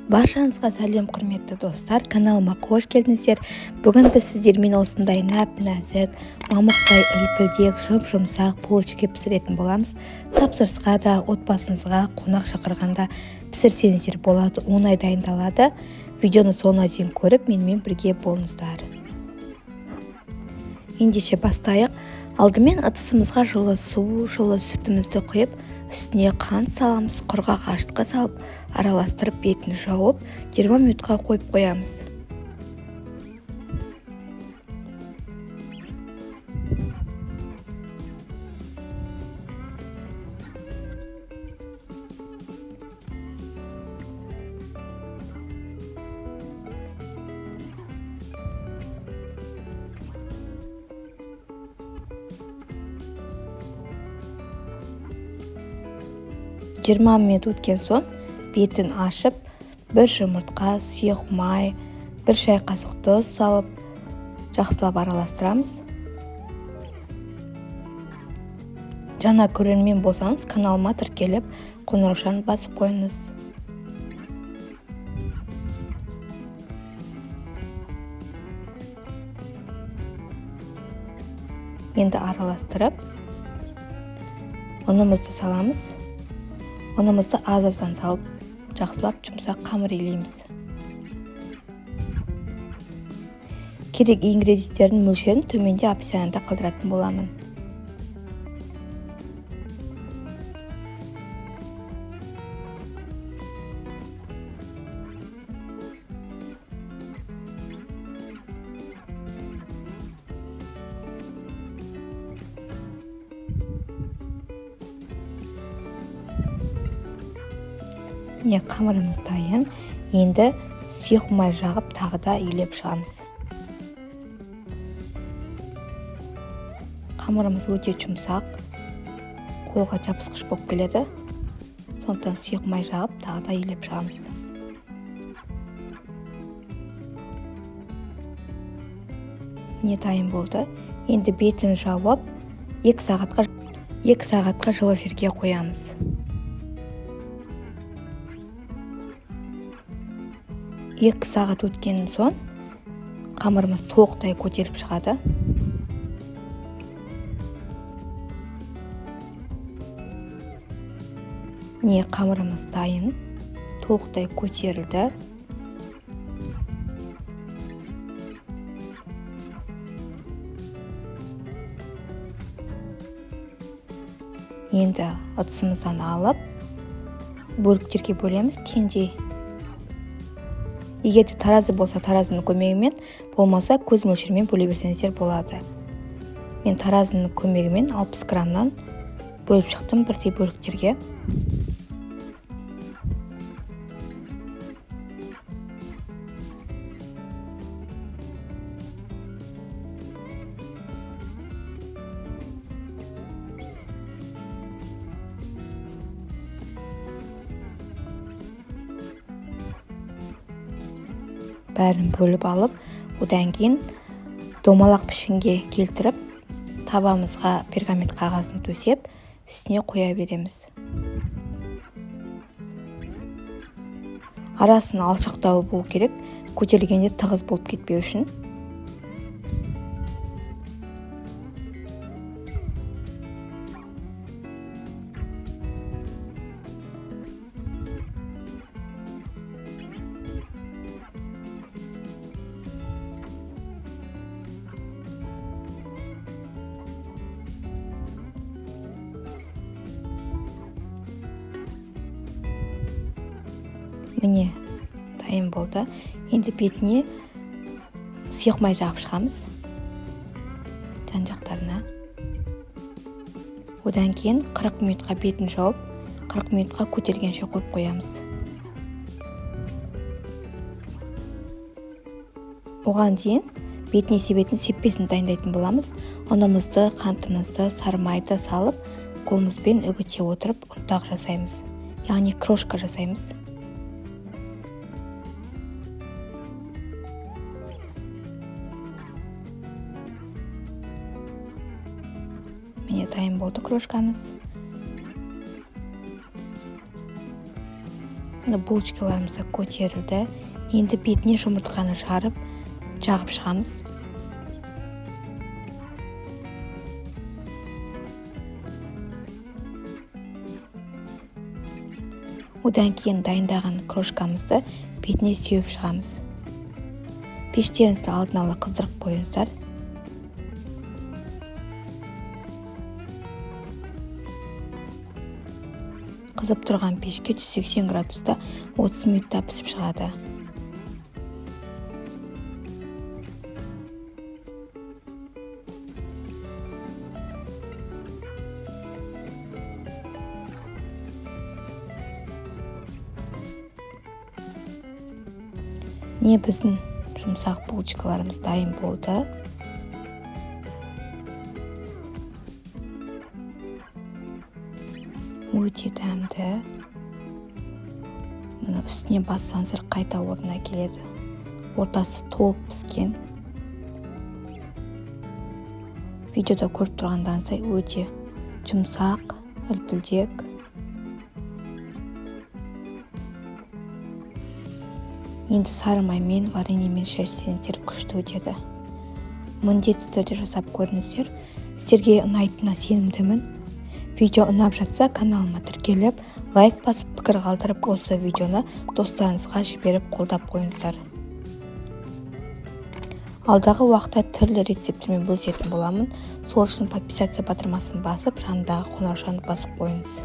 Баршаңызға сәлем, құрметті достар, каналыма қош келдіңіздер. Бүгін біз сіздермен осындай нәп-нәзік, мамықтай үлпілдек, жұп-жұмсақ булочки пісіретін боламыз. Тапсырысқа да, отбасыңызға қонақ шақырғанда пісірсеңіздер болады, оңай дайындалады. Видеоны соңына дейін көріп, менімен бірге болыңыздар. Ендеше бастайық. Алдымен ыдысымызға жылы су, жылы сүтімізді құйып, үстіне қант саламыз, құрғақ ашытқы салып, араластырып, бетін жауып, 20 минутқа қойып қоямыз. Жиырма минут өткен соң бетін ашып, бір жұмыртқа, сұйық май, бір шай қасық тұз салып, жақсылап араластырамыз. Жаңа көрермен болсаңыз, каналыма тіркеліп, қоңыраушаны басып қойыңыз. Енді араластырып, ұнымызды саламыз. Ұнымызды аз-аздан салып, жақсылап жұмсақ қамыр илейміз. Керек ингредиенттердің мөлшерін төменде описанияда қалдыратын боламын. Міне, қамырымыз дайын. Енді сұйық май жағып, тағы да илеп шығамыз. Қамырымыз өте жұмсақ, қолға жабысқыш болып келеді. Сондықтан сұйық май жағып, тағы да илеп шығамыз. Міне, дайын болды. Енді бетін жауып, 2 сағатқа жылы жерге қоямыз. 2 сағат өткен соң қамырымыз толықтай көтеріп шығады. Міне, қамырымыз дайын, толықтай көтерілді. Енді ыдысымыздан алып, бөліктерге бөлеміз теңдей. Егер де таразы болса, таразының көмегімен, болмаса көз мөлшерімен бөле берсеңіздер болады. Мен таразының көмегімен 60 граммнан бөліп шықтым бірдей бөліктерге. Бәрін бөліп алып, одан кейін домалақ пішінге келтіріп, табамызға пергамент қағазын төсеп, үстіне қоя береміз. Арасын алшақтау болу керек, көтерілгенде тығыз болып кетпеу үшін. Міне, дайын болды. Енді бетіне сұйық май жағып шығамыз жан жақтарына. Одан кейін 40 минутқа бетін жауып, 40 минутқа көтергенше қойып қоямыз. Оған дейін бетіне себетін сеппесін дайындайтын боламыз. Ұнымызды, қантымызды, сары майды салып, қолымызбен үгіте отырып ұнтақ жасаймыз. Яғни крошка жасаймыз. Міне, дайын болды крошкамыз. Мына булочкаларымыз да көтерілді. Енді бетіне жұмыртқаны жарып, жағып шығамыз. Одан кейін дайындаған крошкамызды бетіне сеуіп шығамыз. Пештеріңізді алдын ала қыздырып қойыңыздар. Қызып тұрған пешке 180 градуста 30 минутта пісіп шығады. Міне біздің жұмсақ булочкаларымыз дайын болды. Өте дәмді. Мына үстіне бассаңыздар қайта орнына келеді. Ортасы толық піскен. Видеода көріп тұрғандарыңыздай өте жұмсақ, үлпілдек. Енді сары маймен, вареньемен шешсеңіздер күшті өтеді. Міндетті түрде жасап көріңіздер. Сіздерге ұнайтынына сенімдімін. Видео ұнап жатса, каналыма тіркеліп, лайк басып, пікір қалдырып, осы видеоны достарыңызға жіберіп қолдап қойыңыздар. Алдағы уақытта түрлі рецепттермен бөлісетін боламын. Сол үшін подписаться батырмасын басып, жанындағы қоңыраушаны басып қойыңыз.